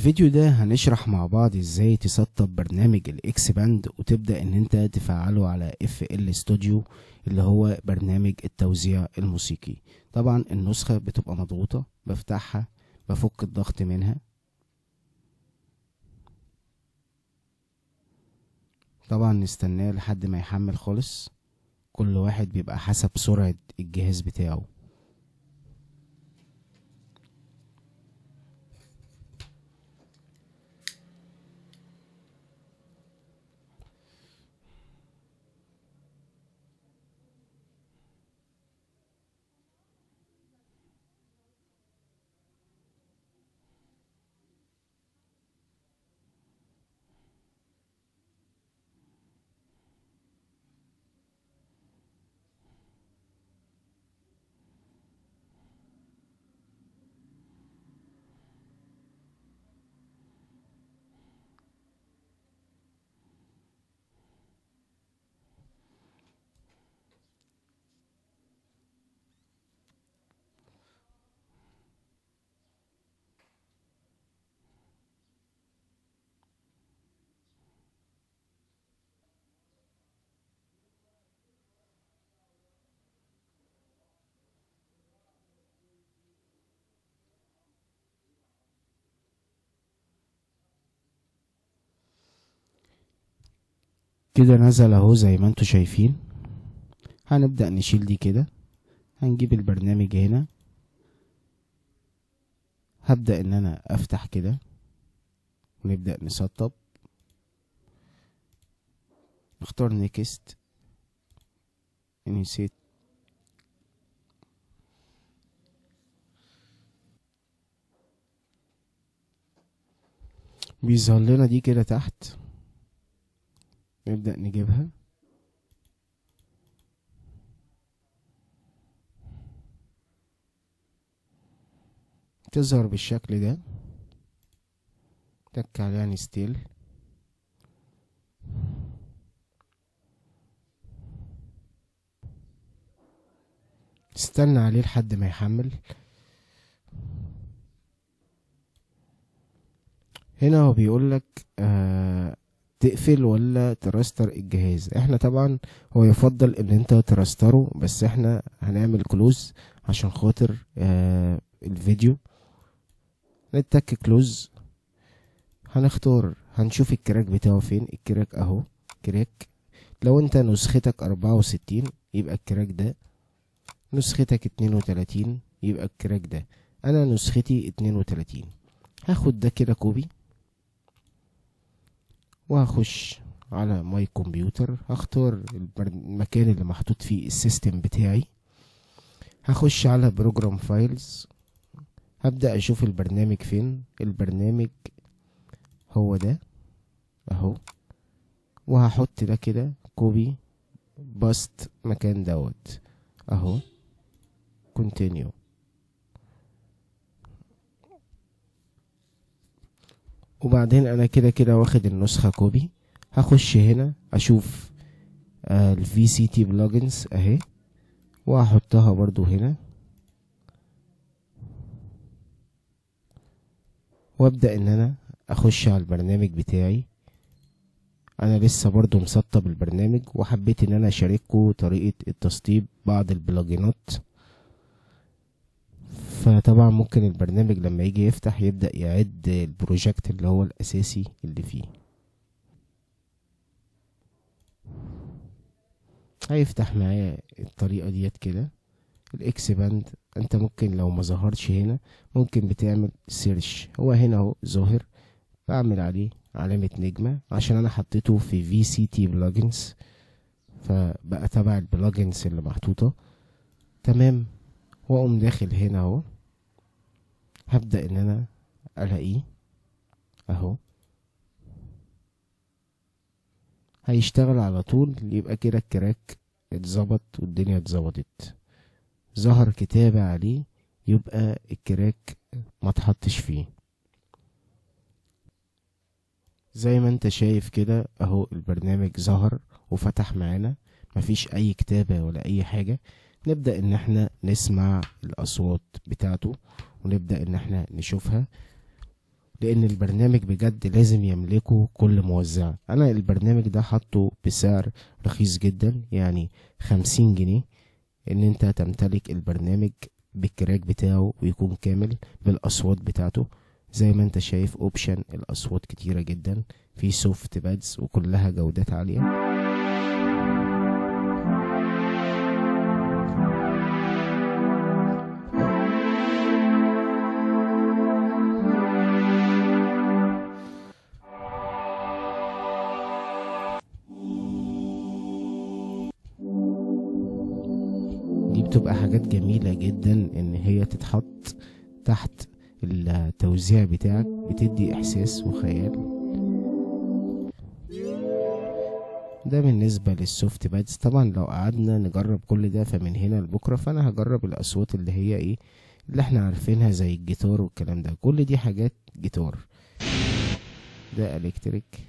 الفيديو ده هنشرح مع بعض ازاي تسطب برنامج ال Xpand وتبدأ ان انت تفعله على FL Studio اللي هو برنامج التوزيع الموسيقي. طبعا النسخة بتبقى مضغوطة، بفتحها بفك الضغط منها. طبعا نستناه لحد ما يحمل خالص، كل واحد بيبقى حسب سرعة الجهاز بتاعه. كده نزل اهو زي ما انتوا شايفين. هنبدأ نشيل دي كده، هنجيب البرنامج هنا، هبدأ ان انا افتح كده ونبدأ نسطب، نختار next، نسيت بيظهر لنا دي كده تحت، نبدأ نجيبها. تظهر بالشكل ده، تك عليها install. استنى عليه لحد ما يحمل. هنا هو بيقولك تقفل ولا ت restart الجهاز. احنا طبعا هو يفضل ان انت ترستره، بس احنا هنعمل close عشان خاطر الفيديو. نتك close، هنختار، هنشوف ال crack بتاعه فين. ال crack اهو، crack. لو انت نسختك 64 يبقى ال crack ده، نسختك 32 يبقى ال crack ده. انا نسختي 32، هاخد ده كده copy وهخش على my computer، هختار المكان اللي محطوط فيه ال system بتاعي، هخش على program files، هبدأ اشوف البرنامج فين. البرنامج هو ده اهو، وهحط ده كده copy paste مكان دوت اهو، continue. وبعدين انا كده كده واخد النسخة copy، هخش هنا اشوف ال VST plugins اهي، وهحطها برضو هنا، وابدأ ان انا اخش على البرنامج بتاعي. انا لسه برضو مسطب البرنامج، وحبيت ان انا اشارككم طريقة التسطيب بعض ال plugin ات. فطبعا ممكن البرنامج لما يجي يفتح يبدأ يعد ال project اللي هو الأساسي اللي فيه. هيفتح معايا الطريقة ديت كده. ال Xpand انت ممكن لو ما ظهرش هنا ممكن بتعمل search، هو هنا اهو ظاهر، بعمل عليه علامة نجمة عشان انا حطيته في VST plugins، فبقى تبع ال plugins اللي محطوطة. تمام، واقوم داخل هنا اهو، هبدأ ان انا الاقيه اهو، هيشتغل على طول. يبقى كده ال crack اتظبط والدنيا اتظبطت، ظهر كتابة عليه يبقى ال crack ما تحطش فيه. زي ما انت شايف كده اهو البرنامج ظهر وفتح معانا، مفيش اي كتابة ولا اي حاجة. نبدأ ان احنا نسمع الاصوات بتاعته ونبدأ ان احنا نشوفها. لان البرنامج بجد لازم يملكه كل موزع. انا البرنامج ده حاطه بسعر رخيص جدا، يعني 50 جنيه، ان انت تمتلك البرنامج بال crack بتاعه ويكون كامل بالاصوات بتاعته. زي ما انت شايف option الاصوات كتيرة جدا، في soft pads وكلها جودات عالية. دي بتبقى حاجات جميلة جدا ان هي تتحط تحت التوزيع بتاعك، بتدي احساس وخيال. ده بالنسبة لل soft pads. طبعا لو قعدنا نجرب كل ده فمن هنا لبكرة، فانا هجرب الاصوات اللي هي ايه اللي احنا عارفينها زي الجيتار والكلام ده، كل دي حاجات جيتار. ده electric،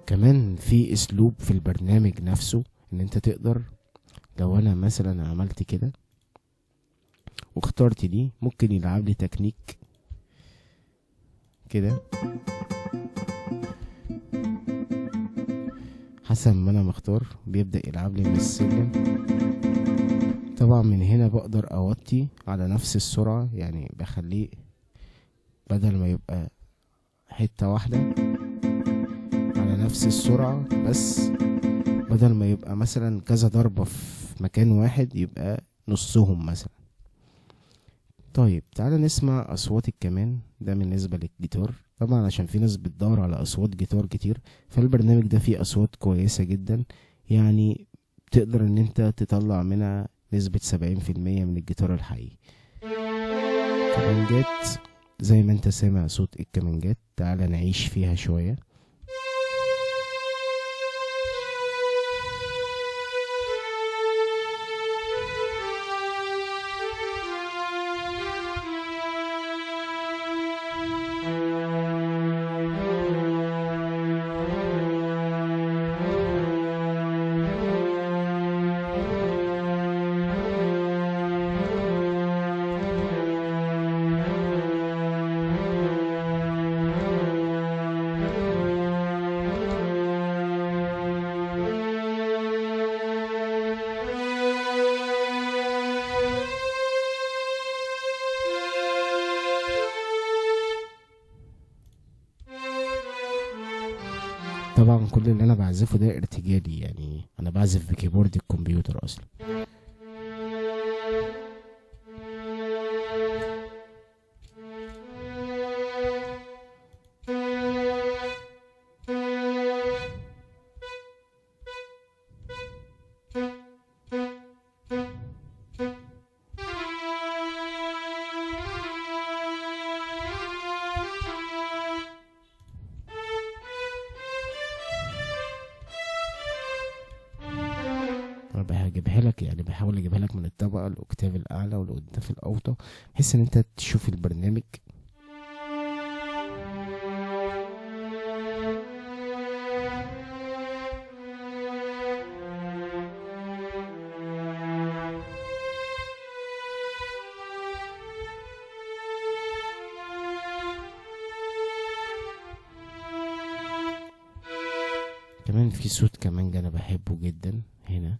كمان في اسلوب في البرنامج نفسه ان انت تقدر، لو انا مثلا عملت كده واخترت دي ممكن يلعب لي تكنيك كده حسب ما انا مختار، بيبدأ يلعب لي من السلم. طبعا من هنا بقدر اوطي على نفس السرعة، يعني بخليه بدل ما يبقى حتة واحدة على نفس السرعة، بس بدل ما يبقى مثلا كذا ضربة في مكان واحد يبقى نصهم مثلا. طيب تعالى نسمع أصوات الكمان. ده بالنسبة للجيتار، طبعا عشان في ناس بتدور على أصوات جيتار كتير، فالبرنامج ده فيه أصوات كويسة جدا، يعني تقدر ان انت تطلع منها نسبة 70% من الجيتار الحقيقي. كمانجات زي ما انت سامع صوت الكمانجات، تعالى نعيش فيها شوية. طبعا كل اللي انا بعزفه ده ارتجالي، يعني انا بعزف ب keyboard الكمبيوتر اصلا. بجيبها لك، يعني بحاول اجيبها لك من الطبقة ال octave الاعلى وال octave الاوطى، بحيث ان انت تشوف البرنامج. كمان في صوت كمان انا بحبه جدا هنا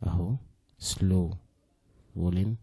اهو، slow violin.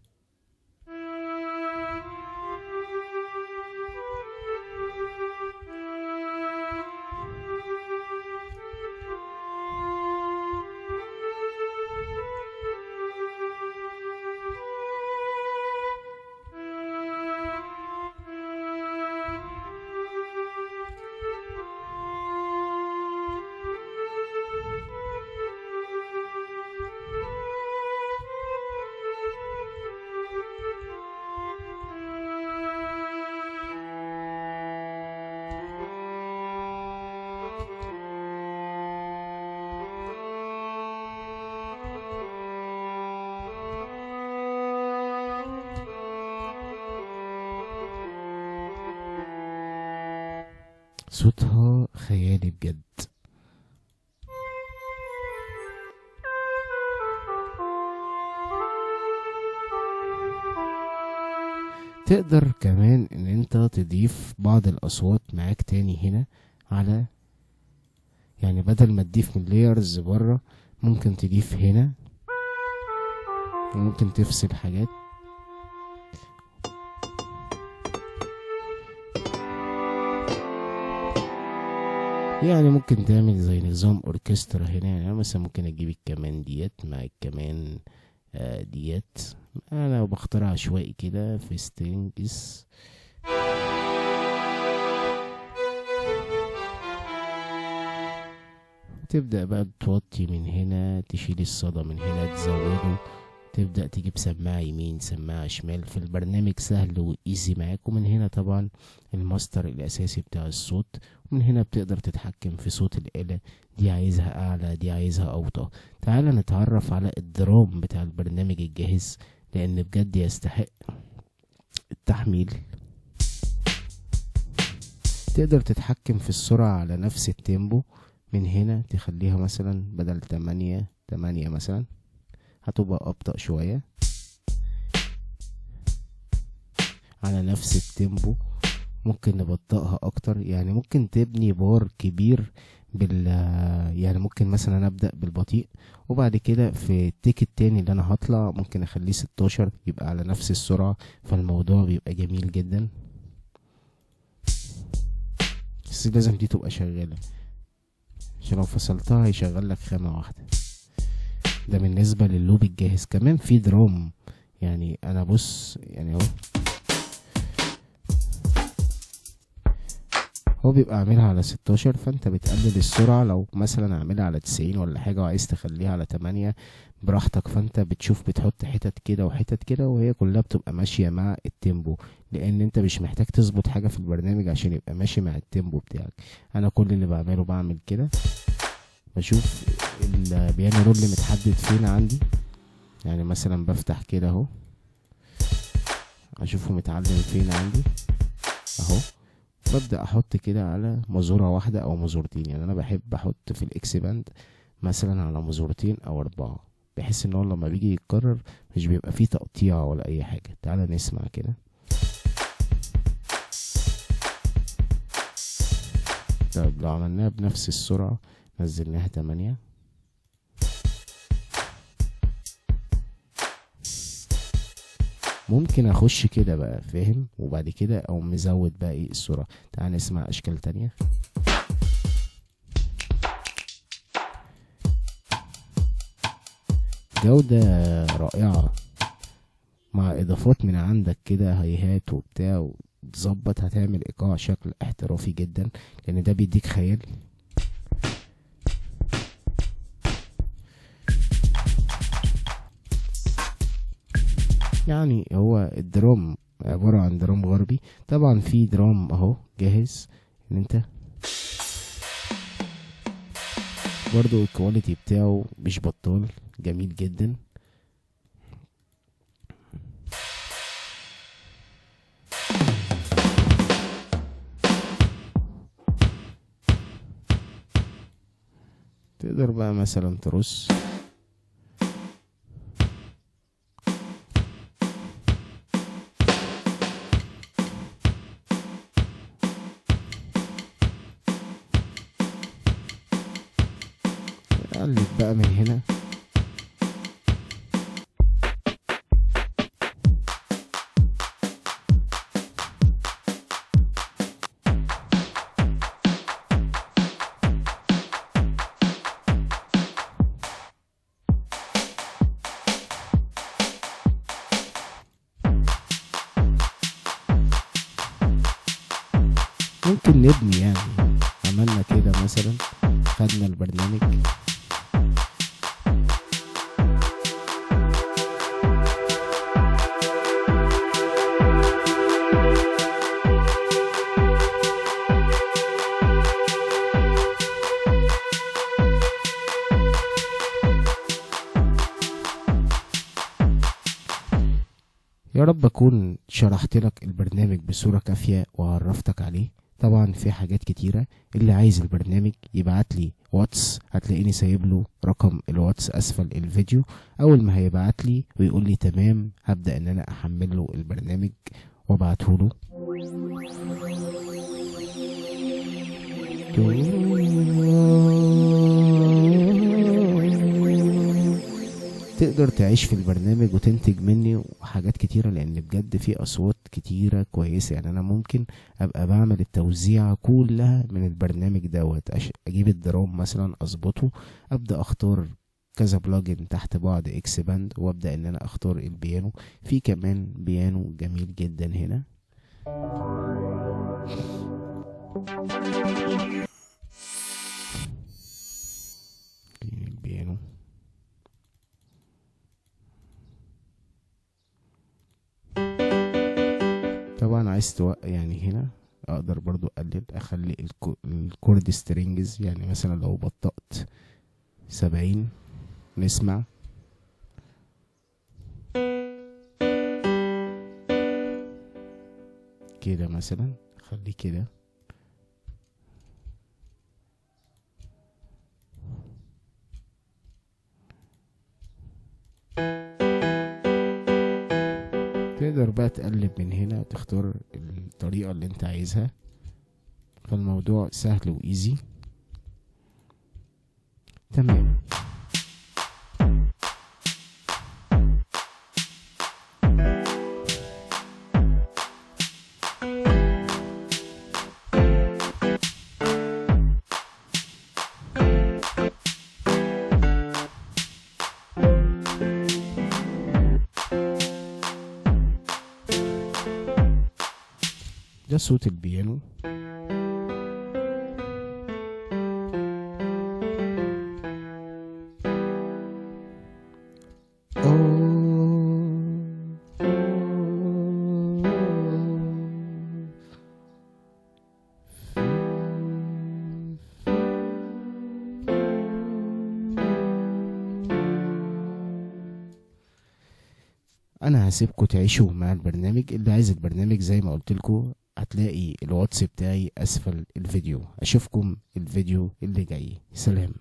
صوتها خيالي بجد. تقدر كمان ان انت تضيف بعض الاصوات معاك تاني هنا على، يعني بدل ما تضيف من layers بره ممكن تضيف هنا، وممكن تفصل حاجات. يعني ممكن تعمل زي نظام اوركسترا هنا. يعني مثلا ممكن اجيب الكمان ديت مع الكمان ديت، انا بختار عشوائي كده في strings. تبدأ بقى توطي من هنا، تشيل الصدى من هنا، تزوده، تبدأ تجيب سماعة يمين سماعة شمال. في البرنامج سهل و easy معاك. ومن هنا طبعا الماستر الأساسي بتاع الصوت، ومن هنا بتقدر تتحكم في صوت الآلة، دي عايزها أعلى دي عايزها أوطى. تعال نتعرف على ال drum بتاع البرنامج الجاهز، لأن بجد يستحق التحميل. تقدر تتحكم في السرعة على نفس ال tempo، من هنا تخليها مثلا بدل 8 8 مثلا هتبقى أبطأ شوية على نفس ال tempo. ممكن نبطئها أكتر، يعني ممكن تبني بار كبير بال، يعني ممكن مثلا أبدأ بالبطيء وبعد كده في ال take التاني اللي أنا هطلع ممكن أخليه 16 يبقى على نفس السرعة، فالموضوع بيبقى جميل جدا. بس لازم دي تبقى شغالة، عشان لو فصلتها هيشغل لك خامة واحدة. ده بالنسبة لل loop الجاهز. كمان في drum، يعني انا بص يعني اهو، هو بيبقى عاملها على 16، فانت بتقلل السرعة. لو مثلا عاملها على 90 ولا حاجة وعايز تخليها على 8 براحتك، فانت بتشوف بتحط حتت كده وحتت كده، وهي كلها بتبقى ماشية مع ال tempo، لان انت مش محتاج تظبط حاجة في البرنامج عشان يبقى ماشي مع ال tempo بتاعك. انا كل اللي بعمله بعمل كده، بشوف ال piano roll متحدد فين عندي، يعني مثلا بفتح كده اهو اشوفه متعلم فين عندي اهو، ببدأ احط كده على مزورة واحدة او مزورتين. يعني انا بحب احط في ال expand مثلا على مزورتين او 4، بحيث ان هو لما بيجي يتكرر مش بيبقى فيه تقطيع ولا اي حاجة. تعالى نسمع كده. طيب لو عملناها بنفس السرعة نزلناها 8، ممكن اخش كده بقى فاهم، وبعد كده او مزود بقى ايه السرعة. تعال نسمع اشكال تانية. جودة رائعة مع اضافات من عندك كده، hi-hat وبتاع، وتظبط، هتعمل ايقاع شكل احترافي جدا، لان ده بيديك خيال. يعني هو ال drum عبارة عن drum غربي، طبعا في drum اهو جاهز ان انت برضو ال quality بتاعه مش بطال، جميل جدا. تقدر بقى مثلا ترص، قلب بقى من هنا. ممكن نبني، يعني عملنا كده مثلا، خدنا البرنامج يا رب اكون شرحت لك البرنامج بصورة كافية وعرفتك عليه. طبعا في حاجات كتيرة، اللي عايز البرنامج يبعت لي واتس، هتلاقيني سايب له رقم الواتس اسفل الفيديو. اول ما هيبعت لي ويقول لي تمام، هبدأ ان انا احمل له البرنامج وابعته له. تقدر تعيش في البرنامج وتنتج مني وحاجات كتيرة، لان بجد في اصوات كتيرة كويسة. يعني انا ممكن ابقى بعمل التوزيعة كلها من البرنامج دوت، اجيب ال drum مثلا اظبطه، ابدا اختار كذا plugin تحت بعض expand، وابدا ان انا اختار البيانو. في كمان بيانو جميل جدا هنا. البيانو طبعا عايز يعني هنا اقدر برضو اقلل، اخلي ال chord strings، يعني مثلا لو بطأت 70 نسمع. كده مثلا، خليه كده. تقدر بقى تقلب من هنا وتختار الطريقة اللي انت عايزها، فالموضوع سهل وإيزي. تمام. ده صوت البيانو. انا هسيبكم تعيشوا مع البرنامج. اللي عايز البرنامج زي ما قلت لكم هتلاقي الواتس بتاعي اسفل الفيديو. اشوفكم الفيديو اللي جاي. سلام.